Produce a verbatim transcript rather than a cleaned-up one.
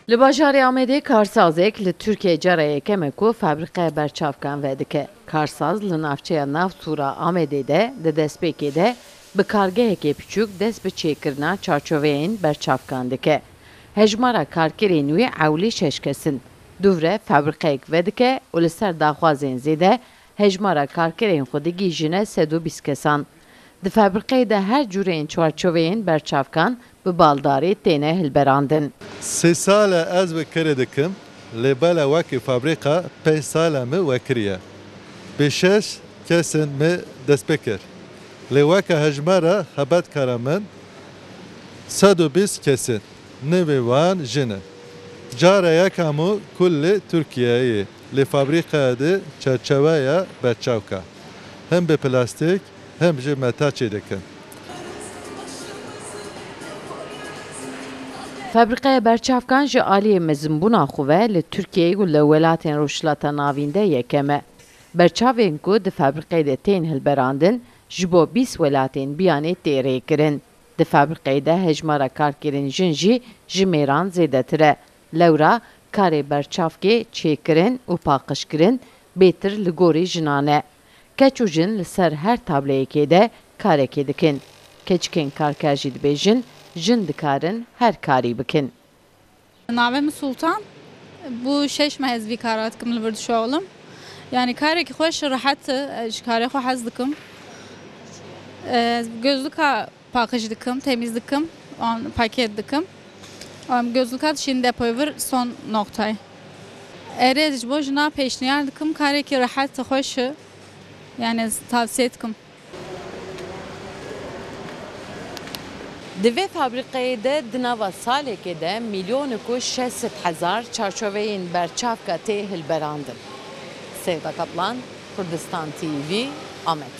Li bajarê Amedê karsazek li Tirkiyeyê cara yekem e ku fabrîqeya berçavkan vedike. Karsaz li navçeya Navsûra Amedê de di destpêkê de bi kargehekê piçûk dest bi çêkirina çarçoveyên berçavkan dike. Hejmara karkerên wî ewlî şeş kes in. Dûvre fabrîqeyek vedike û li ser daxwazên zêde hejmara karkerên xwe digihîjine sed û bîst kesan. Di fabrîqeyê de her cûreyên çarçoveyên berçavkan bi baldarê têne hilberandin. Sê sal e ez bi kirê dikim, lê bela wekî fabrîka pênc sal e min wekiriye. Bi şeş kesên min dest pê kir. Lê weke hejmara xebatkara min sed û bîst kes in. Nivê wan jin in. Cara yekem û kul li Tirkiyeyê li fabrîkaya di çerçeveya berçavka, hem bi plastîk hem jî meta çêdikin. Fabrîqeya berçavkan ji aliyê mezinbûna xwe ve li Tirkiyeyê û li welatên Rojhilata Navîn de yekem e. Berçavên ku di fabrîqeyê de tên hilberandin, ji bo bîst welatên biyanê tê rêkirin. Di fabrîqeyê de hejmara karkerên jin jî ji mêran zêdetir e. Lewra karê berçavkê çêkirin û paqijkirin bêtir li gorî jinan e. Keç û jin li ser her tableyekê de karekê dikin. Keçikên karker jî dibêjin, jin dikarin her karî bikin. Navê min Sultan. Bû şeş meh ez vî kara dikim li vir dişoxlim. Yanî karekî xweş, rehet e, ez ji karê xwe hez dikim. Ez gözlika paqij dikim, temîz dikim, an paket dikim. Em gözlika dişîn depoyê vir son noktayê. Erê, ez ji bo jina pêşniyar dikim, karekî rehet e, xweş e. Yanî ez tavsiye dikim. Di vê fabrîqeyê de di nava salekê de milyonek û şeş sed hezar çarçoveyên berçavka tê hilberandin. Seyda Kaplan, Kurdistan T V, Amed.